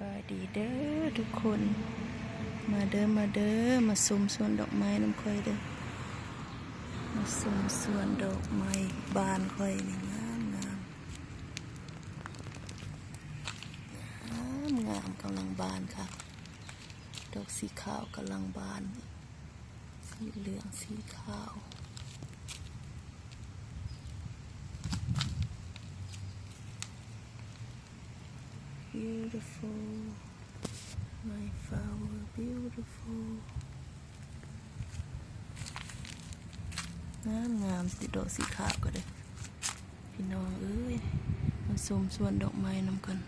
ສະບາຍດີເດີທຸກຄົນ ມາເດີ ມາເດີ ມາຊົມສວນດອກໄມ້ນຳຂ້ອຍເດີ ມາຊົມສວນດອກໄມ້ບ້ານຂ້ອຍນີ້ ງາມໆ ງາມໆ ກຳລັງບານຄັກ ດອກສີຂາວກຳລັງບານ ສີເຫຼືອງ ສີຂາວ Beautiful, my flower beautiful. ງາມໆ ຕິດດອກສີຂາວກໍໄດ້ ພີ່ນ້ອງເອີຍ ມາຊົມສວນດອກໄມ້ນຳກັນ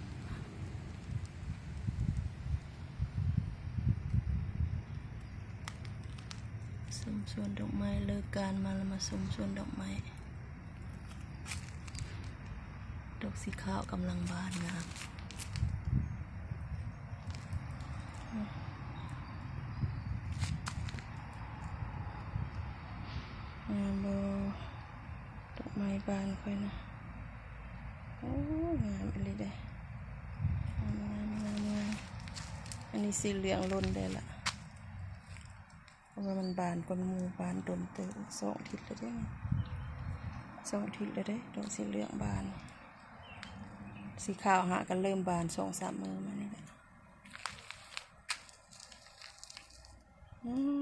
ຊົມສວນດອກໄມ້ ເລີກການມາແລ້ວມາຊົມສວນດອກໄມ້ ດອກສີຂາວກຳລັງບານງາມ ງາມບໍ່? ດອກໄມ້ບ້ານຂ້ອຍນະ ໂອ້ ງາມອີ່ຫຼີເດ້ ງາມໆໆໆ ອັນນີ້ສີເຫຼືອງຫຼົ່ນແລ້ວລະ ເພາະວ່າມັນບານກ່ອນໝູ່ ບານດົນເຕີບ ສອງອາທິດແລ້ວເດ້ ສອງອາທິດແລ້ວເດ້ ດອກສີເຫຼືອງບານ ສີຂາວຫາກະເລີ່ມບານສອງສາມມື້ມານີ້ແຫຼະ ອືມ.